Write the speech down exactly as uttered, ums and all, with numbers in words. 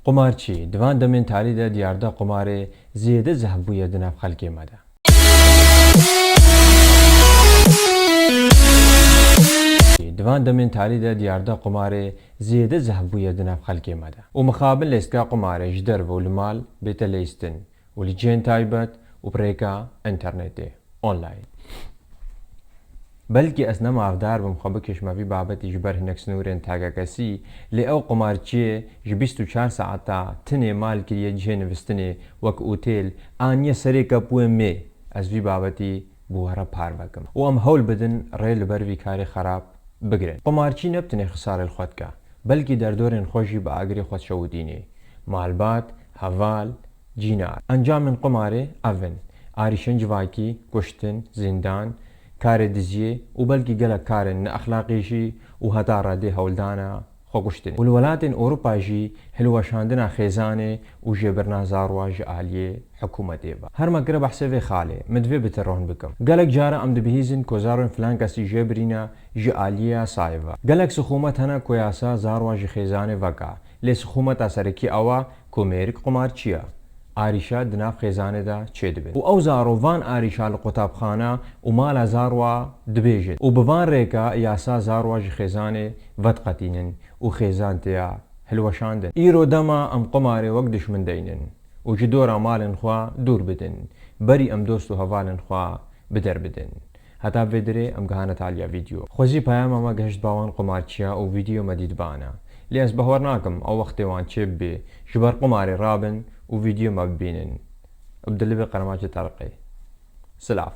Qumarçî, di van demên talî de diyarda qumarê zêde zehf bûye di nav xelkê me de. Di van demên talî de diyarda qumarê zêde zehf bûye di nav xelkê me de. Û mixabin lêstka qumarê ji derve û li mal bête leyistin û li cihên taybet û bi rêka înternetê, online. Belkî ez ne mafdar bim xwe bikişme vî babetî ji ber hinek sinûrên takekesî, lê ew qumarçiyê ji bîst û çar saeta tinê mal kiriye cihê nivistinê wek otêl, aniye serê kepûyê mê, ez vî babetî bi we re parve kim. Û em hewl bidin rê li ber vî karê xerab bigirin. Qumarçî ne bi tinê xisarê li xwe dike, belkî derdorên xwe jî bi agirê xwe dişewitînê. Malbat, heval, cînar. Encamên qumarê ev in: arîşên civakî, kuştin, zîndan, karê diziyê û belkî gelek karên neexlaqî jî û heta redê hewldana xwekuştinê. Û li welatên Ewropa jî hilweşandina xêzanê û jêbirina zarwa ji aliyê hikûmetê ve. Her me kire behsê vê xalê, min divê bi te ron bikim. Gelek cara em dibihîzin ku zarwên filan kesî jê birîne ji aliyê yasayê ve. Gelek sixûmet hene ku yasa zarwa ji xêzanê veke, lê sixûmeta serekî ew e ku mêrik qumarçî ye. Arîşa di nav xêzanê de çêdibe. Û ew zaro van arîşa li qutabxana û mala zarwa dibêjin. Û bi van rêka yasa zarwa ji xêzanê vediqetînin û xêzan tê ya hilweşandin. Îro dema em qumarê wek dişmin deynin û ji dora malên xwe dûr bidin, berî em dost û hevalên xwe bi der bidin. Heta vê dirê em gihane taliya vîdeo. Xwezî peyama me gihişt ba wan qumarçiya û vîdeo me dît bana. Lê ez bawer nakim ew wextê wan çêbibê, ji ber qumarê rabin û vîdeo me bibînin. Bi dilibê Qeremaçê Tariqê. Silav.